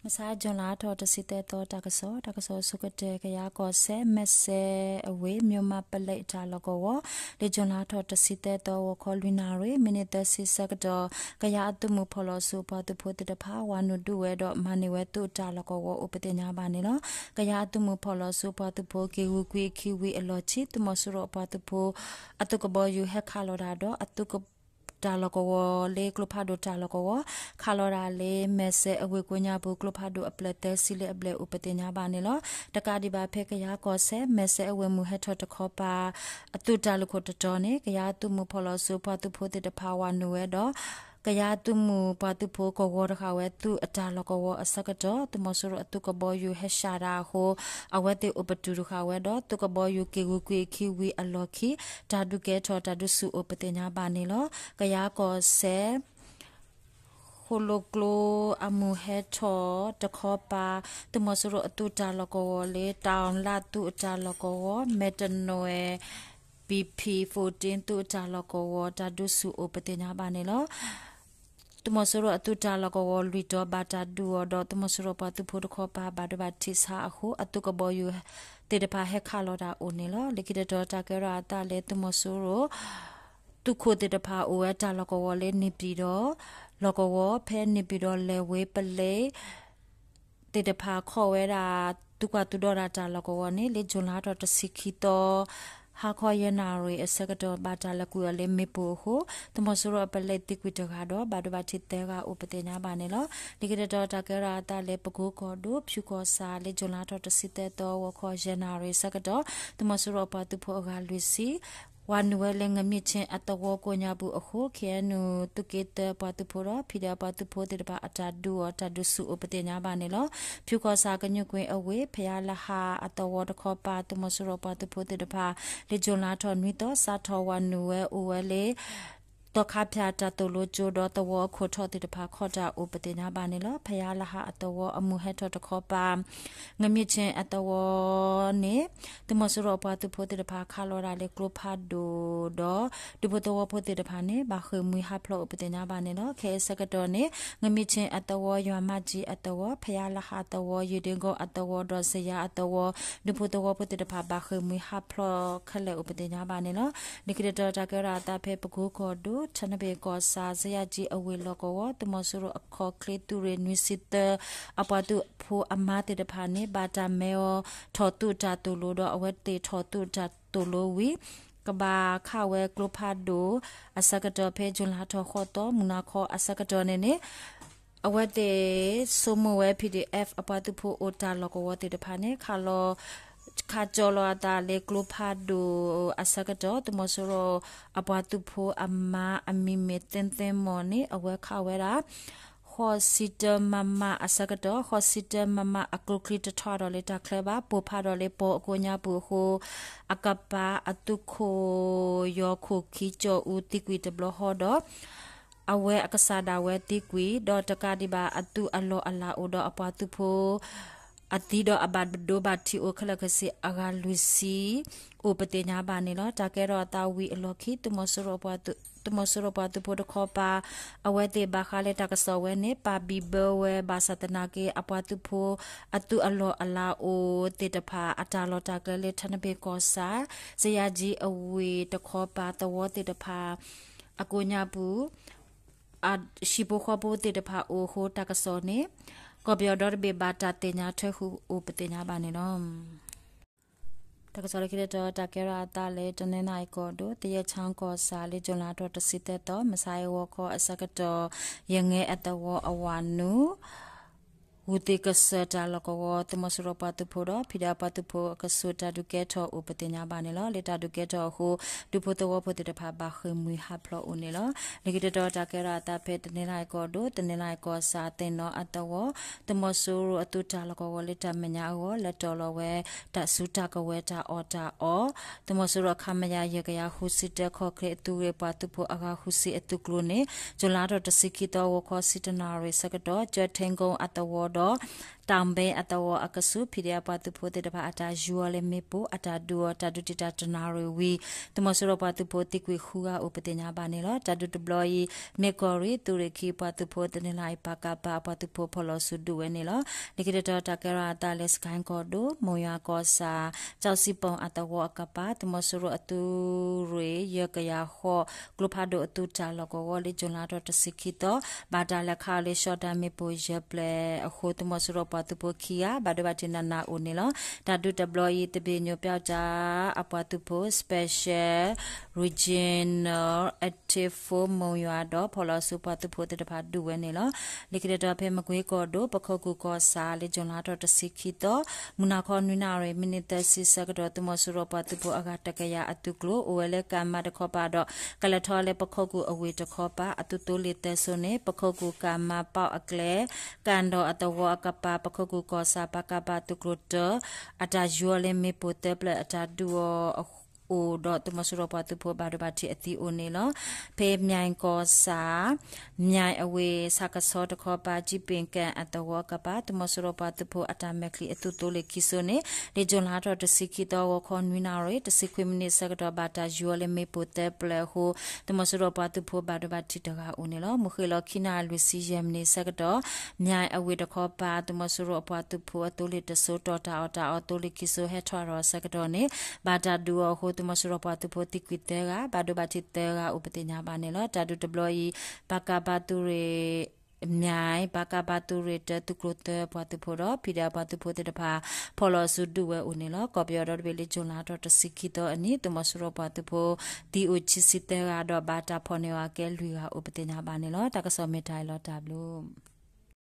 မဆါ June လါထီၣ်တဆံသၢသီ တၢ်ကစီၣ်, တၢ်ကစီၣ်အဆိကတၢၢ် ကယၤကီၢ်စဲၣ် မဲစဲးအဝ့ၢ် မၠိၢ်မးပလဲအတၢ်လီၢ်ကဝီၤ လၢ June လါထီၣ်တဆံသၢသီ ဂီၤခီလွံၢ်နၣ်ရံၣ် မံးနံးသၢဆံဆၢကတီၢ် ကယၤအသုးမုၢ်ဖီၣ်လီၤဆူအပှၤသုးဖိသ့ၣ်တဖၣ် ဝၤနုာ်ဒုးဝဲဒီးမၤန့ၢ်ဝဲသုးအတၢ်လီၢ်ကဝီၤအိၣ်ပသ့ၣ်ညါဘၣ်န့ၣ်လီၤ. ကယၤအသုးမုၢ်ဖီၣ်လီၤဆူအပှၤသုးဖိ က့ၤဂုာ်ကွံာ်အခံဝံၤအလီၢ်ခံ သုးမီၤစိရိၤအပှၤသုးဖိ အသုးကဘီယူၤဟဲခးလီၤတၢ်ဒီး အသုးက တၢ်လီၢ်ကဝီၤလၢကျိဖးဒိၣ်တၢ်လီၢ်ကဝီၤ ခးလီၤတၢ်လၢမဲစဲးအဝ့ၢ်ကိးညါပူၤ ကျိဖးဒိၣ်အဖျၢၣ်သၢဆံလၢအဘျဲၣ်အိၣ်ပသ့ၣ်ညါဘၣ်န့ၣ်လီၤ. တကးဒံးဘၣ်ဖဲကယၤကီၢ်စဲၣ် မဲစဲးအဝ့ၢ်မုၢ်ဟဲထီၣ်တခီပၤ အသုးတၢ်လုၢ်ခိၣ်တတီၤန့ၣ် ကယၤသုးမုၢ်ဖီၣ်လီၤဆူပှၤသုးဖိသ့ၣ်တဖၣ်ဝၤနုာ်ဝဲဒီး ကယၤသုးမုၢ်ပှၤသုးဖိကဝီၤတဃာ်ဝဲသုးအတၢ်လီၢ်ကဝီၤအဆၢကတီၢ် သုးမီၤစိရိၤအသုးကဘီယူၤဟဲၡးတၢ်အဃိ အဝဲသ့ၣ်အိၣ်ပတုာ်တဃာ်ဝဲဒီး သုးကဘီယူၤက့ၤဂုာ်ကွံာ်အခံဝံၤအလီၢ်ခံ တၢ်ဒုးကဲထီၣ်တၢ်ဒုးဆူၣ်အိၣ်ပသ့ၣ်ညါဘၣ်န့ၣ်လီၤ. ကယၤကီၢ်စဲၣ် ဃိၣ်လိာ်ကျိအမုၢ်ဟဲထီၣ်တခီပၤ သုးမီၤစိရိၤအသုးတၢ်လီၢ်ကဝီၤလၢ တၢ်လၢ်သုးအတၢ်လီၢ်ကဝီၤ မဲတနွဲၣ် BP fourteen သုးအတၢ်လီၢ်ကဝီၤ တၢ်ဒုးဆူၣ်အိၣ်ပသ့ၣ်ညါဘၣ်န့ၣ်လီၤ. သုးမီၤစိရိၤအသုးတၢ်လီၢ်ကဝီၤလွံၢ်တီၤဘၣ်တၢ်ဒုးအီၤဒီး သုးမီၤစိရိၤပှၤသုးဖိတခီပၤဘၣ်ဒိဘၣ်ထံးဆါအဃိ အသုးကဘီယူၤ သ့ၣ်တဖၣ်ဟဲခးလီၤတၢ်အိၣ်န့ၣ်လီၤ. လၢခံတတီၤတၢ်ကဲထီၣ်အသးလၢသုးမီၤစိရိၤ သုးခိၣ်သ့ၣ်တဖၣ်အိၣ်ဝဲတၢ်လီၢ်ကဝီၤလၢ နေပြည်တော် လီၢ်ကဝီၤ ဖဲ နေပြည်တော် လဲၤဝ့ၤပလဲ သ့ၣ်တဖၣ်ခီၣ်ဝဲဒၣ် သုးကွၢ်သုးဒီတၢ်လီၢ်ကဝီၤန့ၣ် လၢ June လါထီၣ်တဆံခံသီ ဟါခီယဲၢ်နၣ်ရံၣ်အဆၢကတီၢ် ဘၣ်တၢ်လဲၤကွံာ်အီၤလၢမ့ၣ်ပိၢ်အဃိ သုးမီၤစိရိၤအပလဲသံကွံာ်တဂၤဒီး ဘၣ်ဒိဘၣ်ထံးသၢဂၤအိၣ်ပသ့ၣ်ညါဘၣ်န့ၣ်လီၤ. လၢခံတတီၤတၢ်ကဲထီၣ်အသးလၢပကိကီၢ်ဒိၣ် ဖၠူကီၢ်ဆၣ် လၢ June လါထီၣ်တဆံသၢသီ ဂီၤခီယဲၢ်နၣ်ရံၣ်အဆၢကတီၢ် သုးမီၤစိရိၤအပှၤသုးဖိအဂၤလွံၢ်ဆံ ဝၤနုာ်ဝဲလၢ ငမံၣ်ဆ့အသဝီကိးညါပူၤအဃိ KNU သုးက့သၢပှၤသုးဖိဒီး ဖံဒဲးအပှၤသုးဖိသ့ၣ်တဖၣ်အတၢ်ဒုးအီၤ တၢ်ဒုးဆူၣ်အိၣ်ပသ့ၣ်ညါဘၣ်န့ၣ်လီၤ. ဖၠူကီၢ်ဆၣ်ကညူၣ်ကွ့ၣ်အဝ့ၢ် ဖယါလဟးအသဝီတခီပၤ သုးမီၤစိရိၤပှၤသုးဖိသ့ၣ်တဖၣ် လၢ June လါထီၣ်နွံသီ စးထီၣ်ဝၤနုာ်ဝဲအိၣ်ဝဲလၢ သီခါဖၠၣ်တၢ်သိၣ်လိကၠိဒီးသဝီအခိၣ်ထီၣ်သ့ၣ်တဖၣ်ခီၣ်တၢ်အိၣ်ပသ့ၣ်ညါဘၣ်န့ၣ်လီၤ. ဖယါလဟးအသဝီအမုၢ်ဟဲထီၣ်တခီပၤ ငမံၣ်ဆ့အသဝီန့ၣ် သုးမီၤစိရိၤအပှၤသုးဖိသ့ၣ်တဖၣ်ခးလီၤဒၣ်လၢကျိဖးဒိၣ်ဒီး ဒူဖိသဝီဖိသ့ၣ်တဖၣ်န့ၣ် ဘၣ်ဃ့ၢ်မှံဟးဖျိးအိၣ်ပသ့၁ၣ်ညါဘၣ်န့ၣ်လီၤ. ခဲအံၤဆၢကတီၢ်န့ၣ် ငမံၣ်ဆ့အသဝီ ယွၤမၢ်ကၠံအသဝီ ဖယါလဟးအသဝီ ယုၢ်ဒ့ကိအသဝီဒီးစယါအသဝီ ဒူဖိသဝီဖိသ့ၣ်တဖၣ်ဘၣ်ဃ့ၢ်မှံဟးဖျိးခဲလၢာ်အိၣ်ပသ့ၣ်ညါဘၣ်န့ၣ်လီၤ. လၢခံတတီၤတၢ်ကဲထီၣ်အသးဖဲပကိကီၢ်ဒိၣ် ထနဘ့ၣ်ကီၢ်ဆၣ် စယါကၠံအဝ့ၢ်လီၢ်ကဝီၤ သုးမီၤစိရိၤအခီၣ်ချ့သုးရ့ၣ်နွံဆံသၢ အပှၤသုးဖိအမါသ့ၣ်တဖၣ်န့ၣ် ဘၣ်တၢ်မဲအီၤထီၣ်သုးတၢ်သိၣ်လိဒီး အဝဲသ့ၣ်ထီၣ်သုးတၢ်သိၣ်လိဝံၤ ကဘၣ်ခးဝဲကျိဖးဒိၣ်အဆၢကတီၢ်ဖဲ June လါထီၣ်ဃိးသီ မုၢ်နၤခီအဆၢကတီၢ်န့ၣ်န့ၣ် အဝဲသ့ၣ်ဆိကမိၣ်ဝဲ PDF အပှၤသုးဖိအိၣ်တၢ်လီၢ်ကဝီၤသ့ၣ်တဖၣ်န့ၣ် ခးလီၤ ခးကၠီလီၤအသးလၢကျိဖးဒိၣ်အဆၢကတီၢ် သုးမီၤစိရိၤအပှၤသုးဖိအမါအမံၤမ့ၢ်သ့သ့မီၢ်န့ၣ် အဝဲခးဝဲဒၣ် ဃိးဆံတၢမမအဆၢကတီၢ် ဃိးဆံတၢမမအကျိချံတထီၣ်ဒီးလၢတၢ်ချၢဘၣ် ပိၢ်ဖးဒီးလၢပီအကိးညါပူၤအဃိ အကပၤအသုးခိၣ်ယီၤခိၣ်ခံကၠီၣ်အူသံကွံာ်တဘျီဃီဒီး အဝဲအကစၢ်ဒၣ်ဝဲသံကွံာ် ဒီးတကးဒံးဘၣ်အသုးအလီၢ်အလၤအိၣ်ဒီးအပှၤသုးဖိ အသံဒီးအဘၣ်ဒိဘၣ်ထံးအိၣ်ခဲလၢာ်ခဲဆ့အဂၤလွံၢ်ဆံ အိၣ်ပသ့ၣ်ညါဘၣ်န့ၣ်လီၤ. တၢ်ကဲထီၣ်အသးဝံၤအလီၢ်ခံ သုးမီၤစိရိၤအပှၤသုးဖိတခီပၤ အဝဲသ့ၣ်ဘၣ်ဃးလၢတၢ်ကစီၣ်ဝဲန့ၣ် ပာ်ဘံၣ်ဘၢဝဲဘၣ်ဆၣ်သနာ်က့ အပှၤသုးဖိ အသုးအလီၢ်အလၤအိၣ်သ့ၣ်တဖၣ် အတၢ်လီၢ်တၢ်ကျဲလၢထနဘ့ၣ်ကီၢ်ဆၣ် စယါကၠံအဝ့ၢ်တခီပၤသဝီသ့ၣ်တဖၣ် အကိးညါပူၤ ဟံၣ်ဖိဃီဖိသ့ၣ်တဖၣ်အိၣ်အဃိ တၢ်ကစီၣ်န့ၣ် ကီၢ်ပယီၤဒီတဘ့ၣ်ဘၣ်တၢ်သ့ၣ်ညါထွဲဃုာ်အိၣ်ပသ့ၣ်ညါဘၣ်န့ၣ်လီၤ. တၢ်ကစီၣ်လၢခံတတီၤ တၢ်ကဲထီၣ်အသးလၢ တနီသရံၣ်ကီၢ်ဒိၣ် သယဲၣ်ချၣ်ကီၢ်ဆၣ် လၢ June လါထီၣ်တဆံသၢသီ မုၢ်ဆါအံၤဂီၤခီအဆၢကတီၢ် ယဲၢ်နၣ်ရံၣ်အသဝီအဝၤနုာ် ဂုၢ်သ့ၣ်ကစၢၢ်တၢ်လီၢ်ကဝီၤ သုးမီၤစိရိၤပှၤသုးဖိဒီး ဖံဒဲးပှၤသုးဖိအကဆူး တၢ်ဒုးကဲထီၣ်အိၣ်ပသ့ၣ်ညါဘၣ်န့ၣ်လီၤ. လၢတၢ်ဒုးကဲထီၣ်အဃိ ဒူဖိသဝီဖိသ့ၣ်တဖၣ်ဘၣ်ဃ့ၢ်မှံဟးဖျိးအိၣ်န့ၣ်လီၤ. လၢခံတတီၤ တၢ်ကဲထီၣ်အသးဖဲ တနီသရံၣ်ကီၢ်ဒိၣ် တနီသရံၣ်ကီၢ်ဆၣ် သ့ၣ်နီၣ်အသဝီ သုးမီၤစိရိၤအသုးတၢ်လီၢ်ကဝီၤလၢတၢ်မဲာ်ညါအဂီၢ် လဲၤတီၢ်လီၤဝဲ တၢ်စုတၢ်ကဝဲၤတၢ်အီၣ်တၢ်အီ သုးမီၤစိရိၤ ခမရ ယဲၢ်ကယၤဃုဆံတၢ ခီၣ်ချ့အသုးရ့ၣ် ပှၤသုးဖိအဂၤဃုဆံအသုးကျိၤန့ၣ် June လါထီၣ်တဆံခံသီ ဂီၤခီဆံတၢနၣ်ရံၣ်ဆၢကတီၢ် ကၠၢထ့ကိအသဝီဒီး တၢ်ဘဲအသဝီအကဆူး ဖံးဒဲးအပှၤသုးဖိသ့ၣ်တဖၣ် အတၢ်ယူၤအီၤလၢမ့ၣ်ပိၢ် အတၢ်ဒုးအီၤ တၢ်ဒုးတံာ်တာ်တနၣ်ရံၣ်ဝံၤ သုးမီၤစိရိၤပှၤသုးဖိသံကွံာ်ဃုဂၤအိၣ်ပသ့ၣ်ညါဘၣ်န့ၣ်လီၤ. တၢ်ဒုးတဘျီအံၤ မ့ၢ်ကီၢ်ရ့ၣ်သုးရ့ၣ်ခံပှၤသုးဖိ တနီၤလၢ်အံၤ ပကဖ အပှၤသုးဖိဖီၣ်လီၤဆူဒုးဝဲန့ၣ်လီၤ. လၢခံတတီၤ တၢ်ကဲထီၣ်အသးလၢ စကဲၣ်ကီၢ်ဒိၣ် မိၢ်ယွၤကီၢ်ဆၣ် ကၠီစံပိၣ်အသဝီအကပၤ သုးမီၤစိရိၤအသုးရ့ၣ် ယဲၢ်ကယၤဃိး ကျိဖးဒိၣ်အသုးတၢ်လီၢ်ကဝီၤ လၢ June လါထီၣ်တဆံခံသီ ဘၣ်တၢ်လဲၤခးအီၤလၢ ရှီၣ်တၢ်မ့ၣ်ပိၢ်ယဲၢ်ပျဲၢ်အဃိ သုးမီၤစိရိၤပှၤသုးဖိခံဂၤ ဘၣ်ဒိဘၣ်ထံးနးနးအိၣ်န့ၣ်လီၤ. တၢ်ဒုးတဘျီအံၤ သဘ့ၣ်ညိၣ်ပျီကၠၣ်အပှၤသုးဖိ Special Regional Active Force မိၢ်ယွၤဒီး ဖီၣ်လီၤဆူပှၤသုးဖိသ့ၣ်တဖၣ်ဒုးဝဲန့ၣ်လီၤ. လၢခံတတီၤ ဖဲမကွ့ကီၢ်ဒိၣ် ပခိၣ်ကူၢ်ကီၢ်ဆၣ် လၢ June လါထီၣ်တဆံခံသီ မုၢ်နၤခီနွံနၣ်ရံၣ် မံးနံးသၢဆံဆၢကတီၢ် သုးမီၤစိရိၤပှၤသုးဖိအဂၤတကယၤအသုးကျိၤ အိၣ်ဝဲလၢကၣ်မါတခီပၤဒီး ကလဲၤထီၣ်လၢပခိၣ်ကူၢ်အဝ့ၢ်တခီပၤ အသုးသိလ့ၣ်သၢစိၤန့ၣ် ပခိၣ်ကူၢ်ကၣ်မါပီၣ်အကျဲ ကၣ်ဒီၣ်အသဝီအကပၤ ပခိၣ်ကူၢ်ကီၢ်ဆၣ် ပကဖ သုးကျိၤတၢ အတၢ်ယူၤအီၤလၢမ့ၣ်ပိၢ်သၢပျဲၢ်အတၢ်ဒုးအီၤ အိၣ်ဒီး သုးမီၤစိရိၤပှၤသုးဖိဘၣ်ဒိဘၣ်ထံးအသံအိၣ်န့ၣ်လီၤ. ဖဲမၠဲၣ်ကီၢ်ဆၣ် မၠဲၣ်အဝ့ၢ် ဆၣ်ကဆီတခီပၤ ကၠံပ့ၣ်ကၣ်အသဝီအကပၤ သုးမီၤစိရိၤပှၤသုးဖိအတၢ်မဲာ်ချံအသုးသိလ့ၣ်ခံစိၤန့ၣ် လၢ June လါထီၣ်တဆံခံသီ ဂီၤခီနွံနၣ်ရံၣ် တဆံခွံမံးနံးဆၢကတီၢ် ဘၣ်တၢ်ယူၤအီၤလၢမ့ၣ်ပိၢ်သၢပျဲၢ်အဃိ သုးမီၤစိရိၤပှၤသုးဖိဘၣ်ဒိဘၣ်ထံးတဂၤအိၣ်န့ၣ်လီၤ. မုၢ်ဃ့ၢ်လီၤခံနၣ်ရံၣ်လွံၢ်ဆံယဲၢ်မံးနံးဆၢကတီၢ် မၠဲၣ်အဝ့ၢ်တခီပၤ သုးမီၤစိရိၤအပှၤသုးဖိအသိလ့ၣ်တစိၤ တီၢ်တၢ်အီၣ်တၢ်အီသိလ့ၣ်ခံစိၤ ဟဲထီၣ်အါထီၣ်အဆၢကတီၢ်န့ၣ် ဘၣ်တၢ်ဒုးအီၤအဃိ သုးမီၤစိရိၤပှၤသုးဖိသံကွံာ်သၢဂၤ ဘၣ်ဒိဘၣ်ထံးသၢဂၤအိၣ်ပသ့ၣ်ညါဘၣ်န့ၣ်လီၤ. တၢ်ဒုးတဘျီအံၤ ပကဖ သုးရ့ၣ် မၠဲၣ် ပကဖ သုးရ့ၣ်တၢ သုးကျိၤသၢပှၤသုးဖိဒီး ဖံးဒဲးအပှၤသုးဖိသ့ၣ်တဖၣ် ဖီၣ်လီၤဆူဒုးဝဲအိၣ်န့ၣ်လီၤ. ကီၢ်ပယီၤဒီတဘ့ၣ်လၢ June လါထီၣ်တဆံခံသီအနံၤ သုးမီၤစိရိၤပှၤသုးဖိ သံအိၣ်ခံဆံသၢဂၤဒီး ဘၣ်တၢ်ဖီၣ်န့ၢ်အီၤအကဲလွံၢ်ဂၤအိၣ်ပသ့ၣ်ညါဘၣ်န့ၣ်လီၤ. တၢ်ကစီၣ်မ့ၢ်တၢ်အံၤလီၤ တၢ်ဘျုး